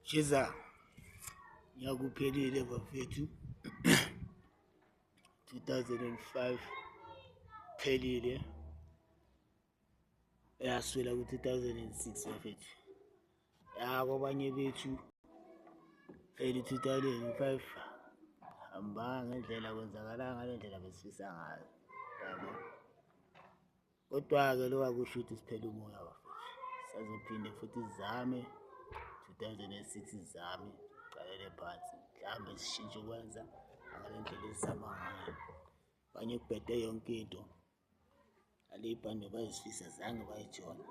Chiza, nyaka uphelile bafethu, 2005 phelile, yaswela ku-2006 bafethu. Ya, kwabanye bethu phela i-2005 hambanga ngendlela, kwenzakalanga ngale ndlela besifisa ngayo, yabo. Kodwa-ke lokho akusho ukuthi siphele umoya bafethu, sisazophinde futhi sizame 2006, sizame siqalele phansi, mhlawumbe sishintshe ukwenza ngale ndlela esizama ngayo. Abanye kubhede yonke into, nale y'pani bayazifisa zange bayithola,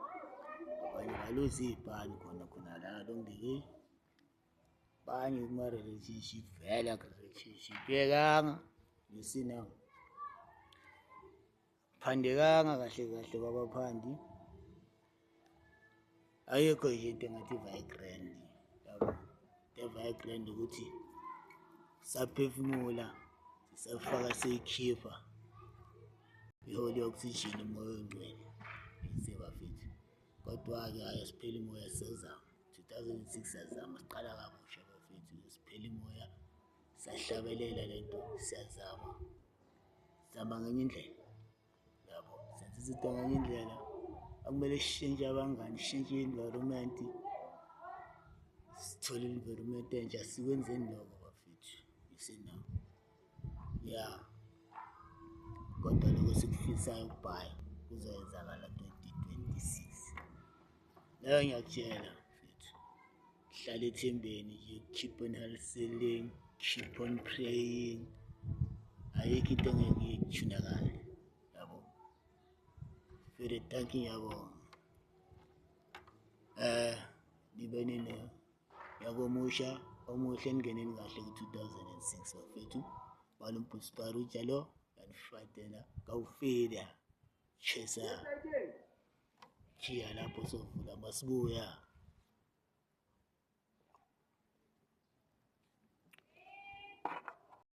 abanye baluza iy'pani khona khona la along the way, abanye kuma-relationship vele aku-relationship yekanga, you see now, phandekanga kahle kahle kwabaphandi, ayikho nje into engathi ivayi-grand, yabo. Into evayi-grand ukuthi saphefumula, sisafaka siyikhipha iholi oxygen, umoya oyingcwele bafethu. Kodwa-ke hhayi, asipheli umoya, sisazama 2006, siyazama, siqala kabusha bafethu, siphela umoya, siyahlabelela lento, siyazama, sizama ngenye indlela, yabo, senza izinto ngenye indlela. Akumele sishintshe abangani, sishintshe i-environment, sithole i-environment entsha, sikwenzeni lokho bafethu, you see now, ya. Kodwa lokho esikufisayo ukubhaya kuzoyenzakala 2026 leyo, ngiyakutshela mfethu, hlala ethembeni nje, keep on hustling, keep on praying, ayikho into engeke ikuthunakale, yabo. Fere, thank you, ngiyabonga. Nibe nine nyaka omusha omuhle, ningeneni kahle ku-2006 bafethu. Balumbusparuja lo yanifatela kawufida chesa, khiya lapho sovula masibuya.